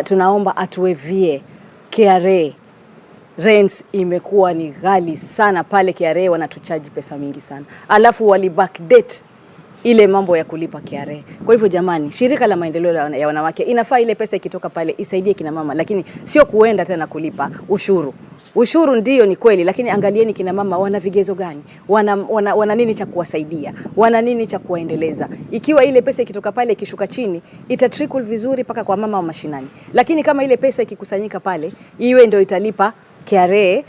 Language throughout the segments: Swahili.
Tunaomba atuwaivie KRA. Rents imekuwa ni ghali sana pale KRA, wanatuchaji pesa mingi sana, alafu wali backdate ile mambo ya kulipa KRA. Kwa hivyo jamani, shirika la maendeleo ya wanawake inafaa ile pesa ikitoka pale isaidie kina mama, lakini sio kuenda tena kulipa ushuru. Ushuru ndio ni kweli, lakini angalieni kina mama wana vigezo gani, wana nini cha kuwasaidia, wana nini cha kuwaendeleza. Ikiwa ile pesa ikitoka pale ikishuka chini ita trickle vizuri mpaka kwa mama wa mashinani, lakini kama ile pesa ikikusanyika pale iwe ndio italipa KRA,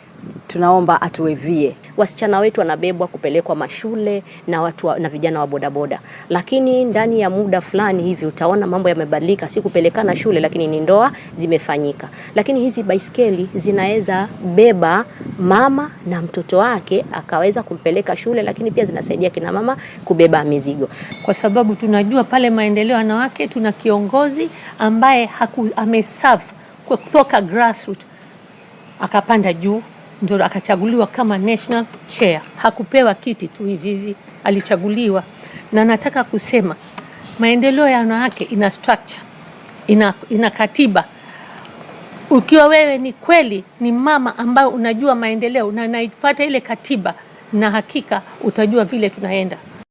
tunaomba atuwaivie. Wasichana wetu wanabebwa kupelekwa mashule na na vijana wa bodaboda, lakini ndani ya muda fulani hivi utaona mambo yamebadilika, si kupelekana shule, lakini ni ndoa zimefanyika. Lakini hizi baiskeli zinaweza beba mama na mtoto wake akaweza kumpeleka shule, lakini pia zinasaidia kina mama kubeba mizigo, kwa sababu tunajua pale maendeleo ya wanawake tuna kiongozi ambaye ameserve kutoka grassroots akapanda juu, ndio akachaguliwa kama national chair. Hakupewa kiti tu hivi hivi, alichaguliwa. Na nataka kusema maendeleo ya wanawake ina structure, ina katiba. Ukiwa wewe ni kweli ni mama ambayo unajua maendeleo na unaifuata ile katiba, na hakika utajua vile tunaenda.